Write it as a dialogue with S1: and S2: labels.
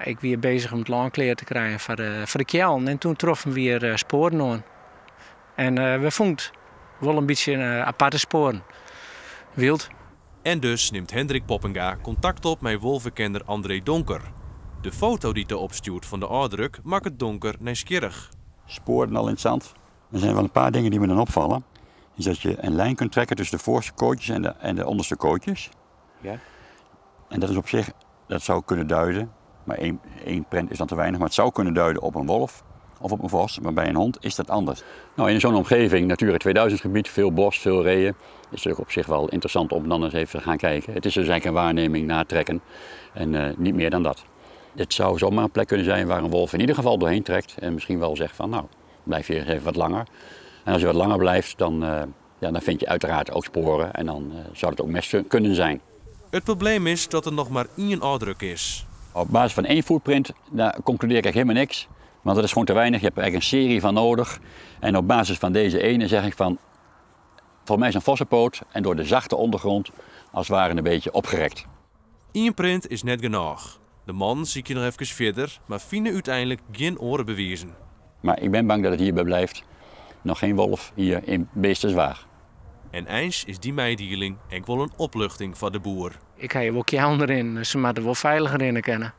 S1: Ik wie bezich om it lân klear te krijen foar de, foar de keallen en toen troffen we hjir spoaren oan. En we fûnen it wol in bytsje aparte spoaren. Wyld.
S2: En dus nimt Hendrik Poppenga kontakt op mei wolvekenner André Donker. De foto dy't er opstjoert fan de ôfdruk makket Donker nijsgjirrich.
S3: Sporen al in het zand. Er zijn wel een paar dingen die me dan opvallen. Is dat je een lijn kunt trekken tussen de voorste kootjes en de onderste kootjes. En dat is op zich, dat zou kunnen duiden, maar één prent is dan te weinig, maar het zou kunnen duiden op een wolf of op een vos, maar bij een hond is dat anders. Nou, in zo'n omgeving, Natura 2000 gebied, veel bos, veel reeën, is het ook op zich wel interessant om dan eens even te gaan kijken. Het is dus eigenlijk een waarneming, natrekken en niet meer dan dat. Het zou zomaar een plek kunnen zijn waar een wolf in ieder geval doorheen trekt en misschien wel zegt van: nou, blijf hier eens even wat langer. En als je wat langer blijft, dan, ja, dan vind je uiteraard ook sporen en dan zou het ook mest kunnen zijn.
S2: It probleem is dat der noch mar ien ôfdruk is.
S3: Op basis van één footprint, daar concludeer ik helemaal niks. Want dat is gewoon te weinig. Je hebt er eigenlijk een serie van nodig. En op basis van deze ene zeg ik van: volgens mij is een vossenpoot en door de zachte ondergrond als het ware een beetje opgerekt.
S2: Ien print is net genôch. De mannen sykje noch efkes fierder, mar fine úteinlik gjin oare bewizen.
S3: Maar ik ben bang dat het hierbij blijft. Nog geen wolf hier in Beesterzwaag.
S2: En eins is dy meidieling ek wol in opluchting foar de boer.
S1: Ik ha hjir wol keallen deryn, dus se moatte wol feiliger rinne kinne.